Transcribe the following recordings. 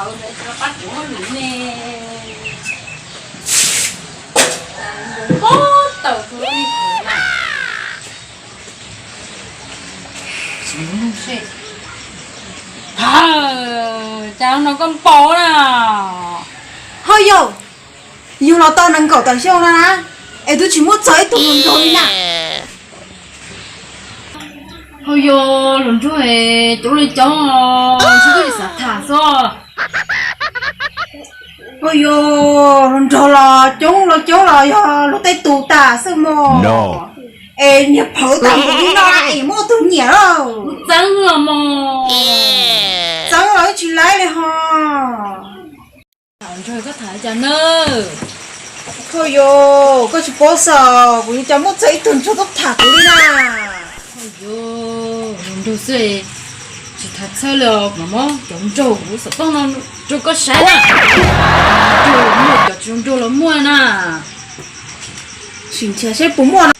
Pab kuv lwm ne, npau taws rau li kuv na. Cas no koj npau na. Ho yog, yug los tau nees nkaum tawm xyoo no na, es twb tsis muaj txog ib tug hluas nraug li na. Ho yog hluas nraug es coob li coob, tsis tau xav tham xwb. Ho yog hluas nraug los coob los coob los yog luag tej tus tas xwb mog. Es niag phawv tag npaum li no es muaj tus nyiam lauj. Txeeb los mog. Txeeb los tsis laib li ho. Nrog koj tham cas na? Koj yog, koj tsis paub xwb, kuv yuav cas muaj txog ib tug nraug tuaj tham kuv li na. Yog nraug xwb, tsis tham txhawj li, mam muab cov nraug kuv xov tooj no rau koj saib na. Nraug muaj, cov tsis zoo nraug los muaj na. Sim nrhiav seb puas muaj no.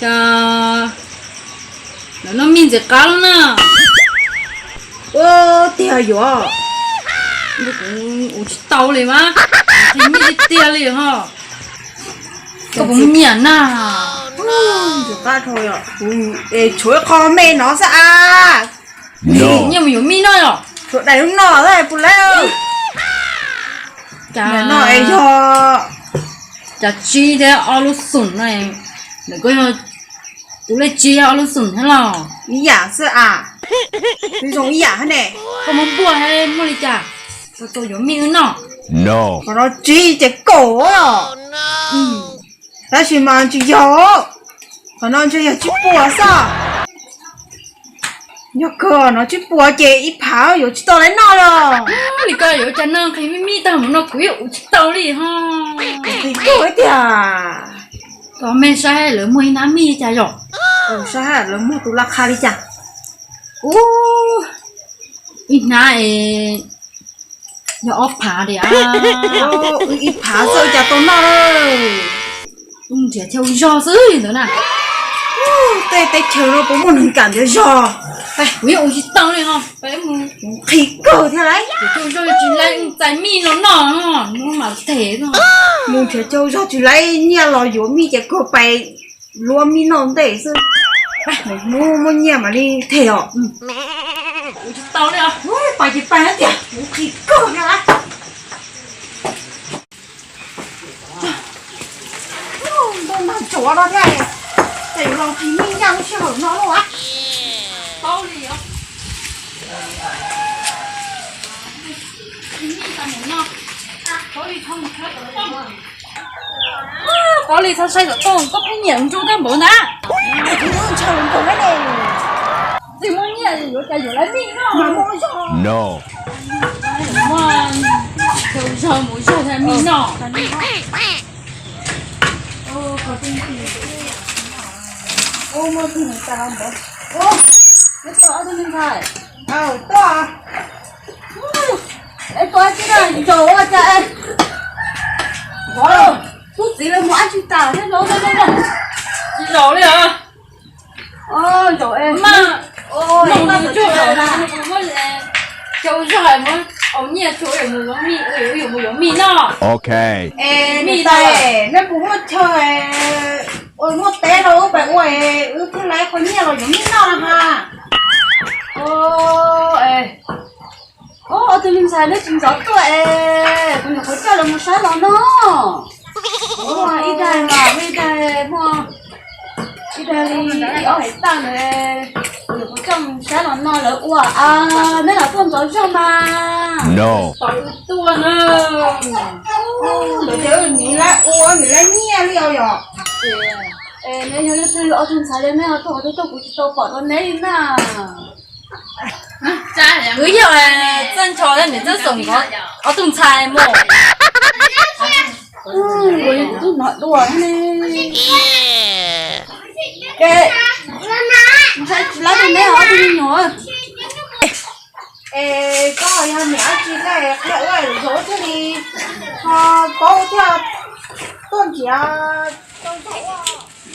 Cas lawv noj mij ntxim qab lawm na. Ua tiag yuav, kuv ua tsis tau li mas, qhia mij tiag tiag li ho. Koj puas nyiam na? Ntxim qab dhau, kuv tshuav ib qho me no xwb a. Nyiaj mus yuav mij noj yom? Tshuav daim lub no xwb puas laib? Cas no es yog, cas tsib thiab ob lub xoom no, ntawm koj yog tus lej tsib ob lub xoom thiab los? Ib yam xwb a. Twb zoo ib yam thiab ne. Koj muab npuaj muaj li cas, koj tau yuav mij wb noj. Qhov no tsib ces kaum. Tab sis mas tsis yog, qhov no ntshe yog tsib puas xwb. Yog kawg no tsib puas ces ib phav yuav tsis tau lawv noj los. Li koj yuav cas noj, qhia mij mij tag mus no kuv yeej ua tsis tau li ho. Qhia kawg tiag. Koj me saib lawv muag ib hnab mij li cas yom? Saib lawv muag tus laj qha li cas. Ub, ib hnab es yog ob phav li a. Ib phav xwb cas tau noj. Nrhiav chaw zog xwb li ntawd na. Tej teb chaws no puas muaj neeg kam nrhiav zog. Kuv yeej ua tsis tau li no. Qhia kawg thiab lauj. Chaw zog tsis laib txais mij no noj, hnub mas them. Mus nrhiav chaw zog tsis laib nyiaj los yuav mij ces kawg pais luab mij noj ntej xwb. Hnub muaj nyiaj mam li them os. Ua tsis tau li os. Pais ces pais tiag, kuv qhia kawg thiab lauj. Ntuj nag tsuav no thiab, ces yuav los qhia mij nyiaj lub sij hawm no lauj. Paub li os. Paub li txhob saib xov tooj, koj pheej nyiam nrug tej npaum ntawd. Tsis muaj nyiaj yuav cas yuav lawv mij noj. Muaj zog mus zog thiaj mij noj. Es koj tib zaum ua cas es tub txiv lawv mus ab tsi tas thiab los tsis zaum li os. Zaum es mas, nug nws tsuag zaum na, nws kuv muab cau zog mus, au nyiaj tsuag mus yuav mij, yuav mus yuav mij noj. Es mij tais, nej puas muaj chaw ua muaj teb rau wb pais ua, wb thiaj laiv qhov nyiaj los yuav mij noj na ha. Ob tug me ntxhais nej tsis ntxov tuaj es kuv nyuam qhuav coj lawv mus saib los no. Ib daig mas ib daig muaj ib daig li ib ob hais tag ntawd, kuv nyuam qhuav coj mus saib los no lawv ua, nej los tuaj ntxov zog mas. Tuaj na. Lawv tias nws laiv ua nws laiv nyiaj li os yom. Es neb yog leej twg ob tug ntxhais li nej ho tuaj qhov twg tuaj kuv tsis tau pom rau neb li na. Kuv yog txawj ntsho thiab nws txawj xoom nkawd ob tug ntxhais mus. Kuv hnov dua ne. Ntshai tsis laiv rau neb ob tug me nyuam. Es koj yog niam dab tsi thiaj qhia ua zaum thiaj li ho paub thiaj tuaj nrhiav tau zaum.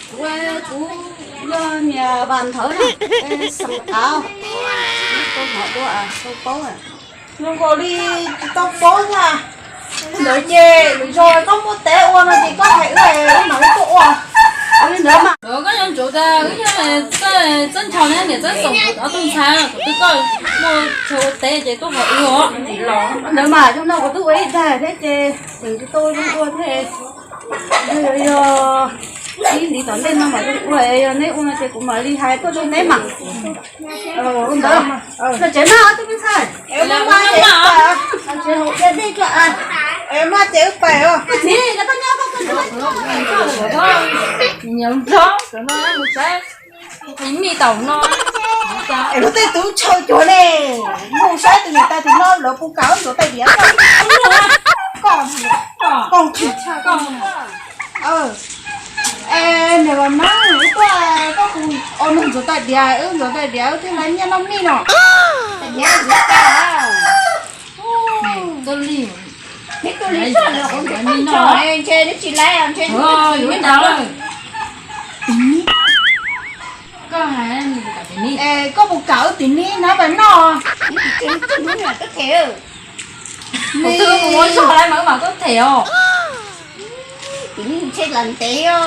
Kuv, kuv Yog niam Vam Nthawv na, xeem Qav, tau hnov dua, tau paub. Zoo nkaus li tsis tau paub na. Ntawd ces lwm zaus koj muaj tev ua no ces koj hais wb, wb mam li tuaj ua. Ua li ntawd mas. Koj nco ntsoov tias wb yog txawj ntshaw ne, niam Txawj Xoom kuv ob tug ntxhais, kuv twb koj muaj chaw ua teb ces tuaj hais wb os. Ntawd mas zoo no kuv twb ua ib daig thiab ces tseem tsis tau zoo ua thiab. Yog ib ntiv tom ntej no mam zoo ua, yog neb ua no ces kuv mam li hais tuaj rau neb mas. Ua ntawd, los tsev mas ob tug me ntxhais. Maj ces wb pais os. Nyob nrog cov no mus saib, tus mis taum no. Es luag tej tub ntshaw cuag ne, mus saib tus niam tais tus no lawv puas kam wb ntxuav tais diav. Koj, koj, koj, koj. Es niam Vam Nab, wb tuaj, koj puas, o, nws ntxuav tais diav, wb ntxuav tais diav wb thiaj laiv nyiaj noj mij no. Tais diav ntxuav tais. Neb tuaj lig txog lawv qhov ntxuav tais ntshe neb tsis laiv, ntshe neb tsis laiv. Koj puas kam wb tis nib hnab pais noj? Tis nib twb hnub twb them. Kuv twb ua zog lawm mas wb mam tuaj them os. Tis nib ntshe las ntev os.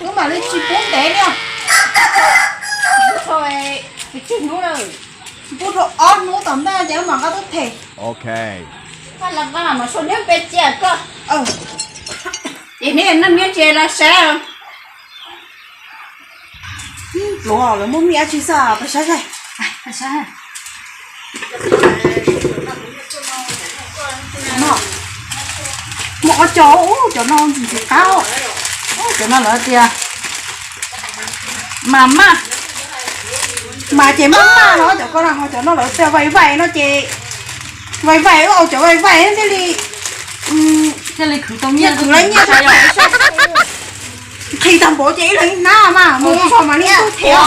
Wb mam li tsis pub ntev li. Tsis pub rau ob hnub tom ntej ces wb mam nqa tuaj them. Koj las vaj mas sau neb pes cia koj. Ces neb noj miab ntses los saib. Pluav lawv muaj mij dab tsi xwb, pais saib saib. Muaj ob co, cov no ntxim ntxim qab. Cov no lawv tias mas maj, mas ces maj maj no, cov ko no, ho cov no lawv tias vais vais no ces vais vais, wb ua cov vais vais thiaj li, thiaj li khwv tau nyiaj, khwv lawv nyiaj. Nqhis tag npaum ces ib leeg ib hnab mas mus txog mas li tub thiab.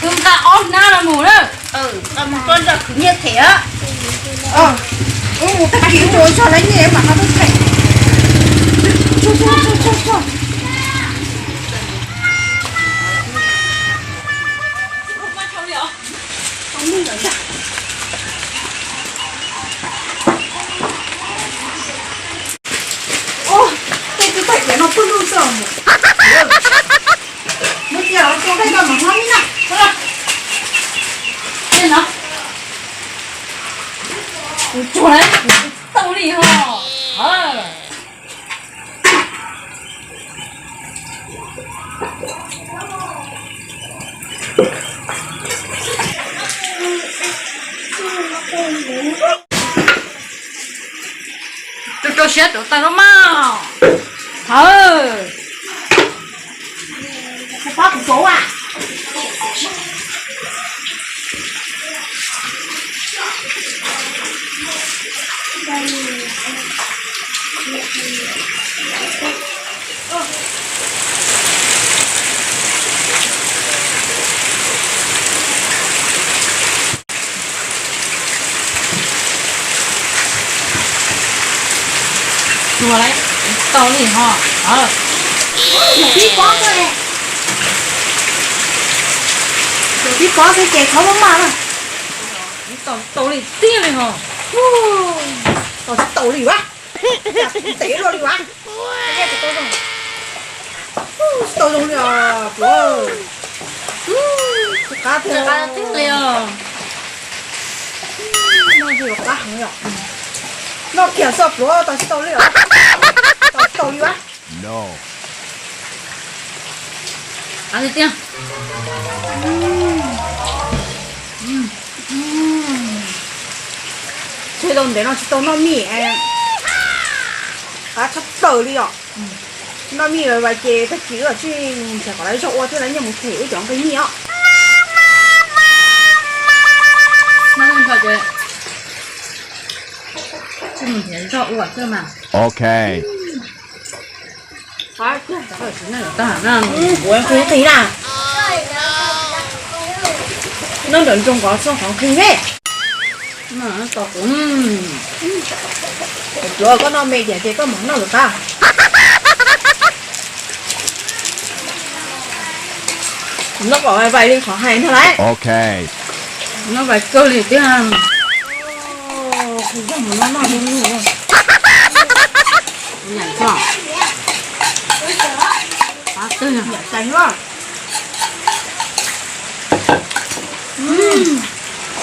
Wb nqa ob hnab los mus na. Wb mus tag kis wb ua zog lawv nyiaj mam nqa tuaj them. Tej tub tais diav no pwj lug xwb. Mus tias los tso tej no mam nqa mi na. Tej no kuv tsuag lawm, kuv tsis tau li ho. Rau rau siab rau tag no mas. Thawj. Tsuag lawm, tau li ho. Tsuag tib pob xwb ces txhob maj maj na. Tau li tiag li ho. Tau tsis tau li ua. Ntev luaj li ua. Tsis tau zoo li os. Qab tiag li os. Noj kiag xwb pluav, tau tsis tau li os. Tau tsis tau li ua. Tiag. Tseg tau ntev no tsis tau noj mij, qab tshaj plaws li os. Noj mij lawm ces tag kis wb tsij nrhiav kom lawv zog ua thiab lawv nyiaj mus them wb cov nqi mij os. Noj ntho ces tsij mus nrhiav zog ua xwb mas. Ok. Kuv nqhis nqhis na. Noj nram nroog kov txog qhov nqhis me. Pluav, koj noj me diam ces koj mam noj lawm qab. Noj kom vais vais li qhov hais ntag lauj. Noj vais kawg li tiag.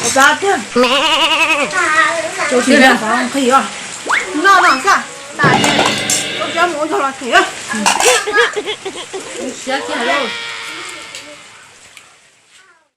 Ua cas tiag. Tus tsis noj qhov nqhis os. Noj no xwb, tas ces ua cov mus ua nrog los them. Siab kiag lauj.